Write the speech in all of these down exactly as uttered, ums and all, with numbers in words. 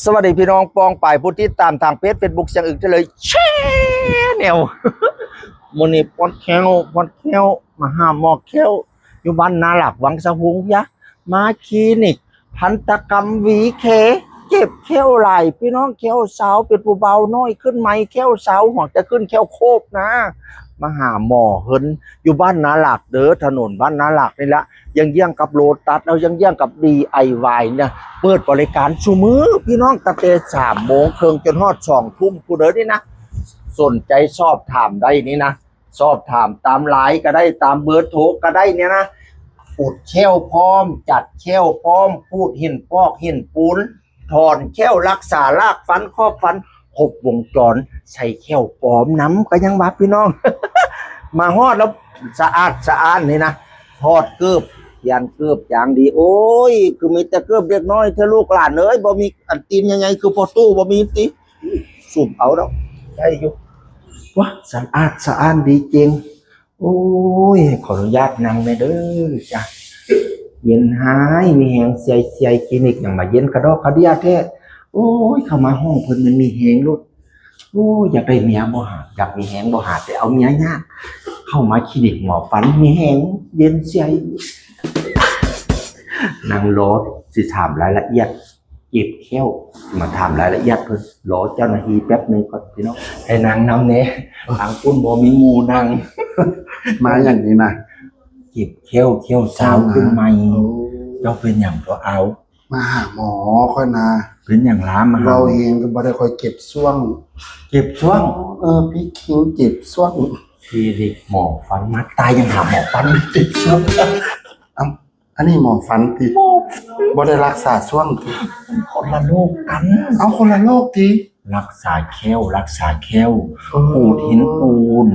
สวัสดีพี่น้องปองปายผู้ติดตามทางเพจเฟซบุ๊กเสียงอึ่งทะเลแชนแนล มื้อนี้ปวดแข้วปวดแข้ว มาหาหมอแข้ว อยู่บ้านนาหลักวังสะพุงยะ มาคลินิกทันตกรรมหวีเค เจ็บแข้วหลายพี่น้อง แข้วเซาเป็นผู้เบาน้อยขึ้นไหม แข้วเซาหวังจะขึ้นแข้วโคบนะ มาหาหมอเพิ่น อยู่บ้านนาหลักเด้อ ถนนบ้านนาหลักนี่ละ ยังเยื้องกับโลตัส เอายังเยื้องกับ ดีไอวาย เนี่ย เปิดบริการซุมื้อพี่น้อง ตั้งแต่สามโมงครึ่งจนฮอดสองทุ่มพุ้นเด้อนี่นะ สนใจสอบถามได้นี่นะ สอบถามตามไลน์ก็ได้ ตามเบอร์โทรก็ได้เนี่ยนะ อุดแข้วพร้อม จัดแข้วพร้อม ขูดหินปอกหินปูน ถอนแข้ว รักษารากฟันครอบฟัน ครบวงจร ใส่แข้วปลอมนำ ก็ยังว่าพี่น้อง มาฮอดแล้วสะอาดสะอ้านนี่นะ ถอดเกิบ เปลี่ยนเกิบอย่างดี โอ้ย คือมีแต่เกิบเด็กน้อยเท่าลูกหลานเอ้ย บ่มีอันตีนใหญ่ๆ คือพ่อตู้ บ่มีติ สูบเอาดอก ได้อยู่ ว้า สะอาดสะอ้านดีจริง โอ้ย ขออนุญาตนั่งแม่เด้อจ้ะ เย็นหาย มีแฮงเสียเสีย คลินิกหยังมาเย็นกระดอกกระเดียแท้ โอ้ย เข้ามาห้องเพิ่นมันมีแฮงโลด โอ้ย อยากได้เมียบ่หาด อยากมีแฮงบ่หาด แต่เอาเมียยาก เข้ามาคลินิกหมอฟันมีแฮงเย็นเสีย นั่งรอสิถามรายละเอียด เจ็บแข้ว มาถามรายละเอียดเพิ่น รอเจ้าหน้าที่แป๊บหนึ่งก่อนพี่น้อง ให้นั่งนำแหน่ ทางปุ้นบ่มีหมู่นั่ง มาอย่างนี้นะ เจ็บแข้ว แข้วเซาขึ้นไหม โอ้ เจ้าเป็นหยังตัวเอา มาหาหมอค่อยนะ เป็นหยังลามมาหา เว้าเองก็บ่ได้ค่อยเจ็บซ่วง เจ็บซ่วง เออ พี่คิงเจ็บซ่วง คลินิกหมอฟันมาตายยังหาหมอฟันเจ็บซ่วง เอ้า อันนี้หมอฟันติ หมอฟัน บ่ได้รักษาซ่วงติ คนละโรคกัน เอาคนละโรคติ รักษาแข้ว รักษาแข้ว เออ ขูดหินปูน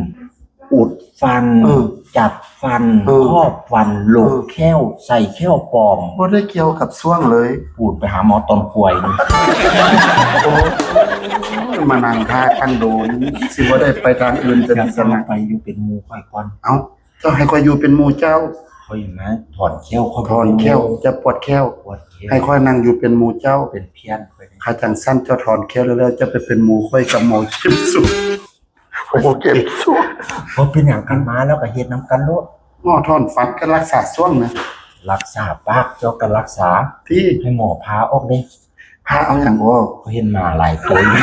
อุดฟัน เออ จัดฟัน เออ ครอบฟัน หลก เออ แข้ว ใส่แข้วปลอม บ่ได้เกี่ยวกับซ่วงเลย ปูดไปหาหมอตอนควยนี่ โอ้ย มานั่งท่าคันโดน สิบ่ได้ไปทางอื่นจะ อยาก ดีสนะ ไปอยู่เป็นหมู่ข่อยก่อน เอ้า เจ้าให้ข้อยอยู่เป็นหมู่เจ้า ข้อยมาถอนแข้ว ข้อย ถอนแข้ว จะปวดแข้ว ปวดแข้ว ให้ข้อยนั่งอยู่เป็นหมู่เจ้า เป็นเพี้ยนข้อย ข้าจังสั้นเจ้าถอนแข้วแล้ว เจ้าไปเป็นหมู่ข้อยกับหมอเข็มสุด โอ้โห เข็มสุด บ่เป็นหยังกันมาแล้วก็เฮ็ดนำกันโลด หมอถอนฟันก็รักษาซ่วงนะ รักษาปากเจ้าก็รักษา ที่ ให้หมอพาออกเด้ พาเอาหยังออก ก็เห็นหมาหลายตัวอยู่ ใน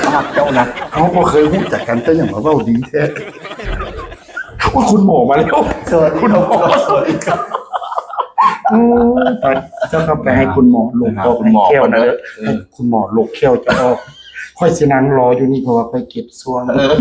ปากเจ้านะ เขาบ่เคยรู้จักกัน แต่อย่างมาเว้าดีแท้ โอ้ย คุณหมอมาแล้ว สวัสดี คุณหมอ ครับ สวัสดีครับ โอ้ย ตาย เจ้าก็ไปให้คุณหมอหลบออก คุณหมอ แข้วนะ เออ ให้คุณหมอหลบแข้วจะออก ข้อยสินั่งรออยู่นี่เพราะว่าข้อยเก็บซ่วง เออ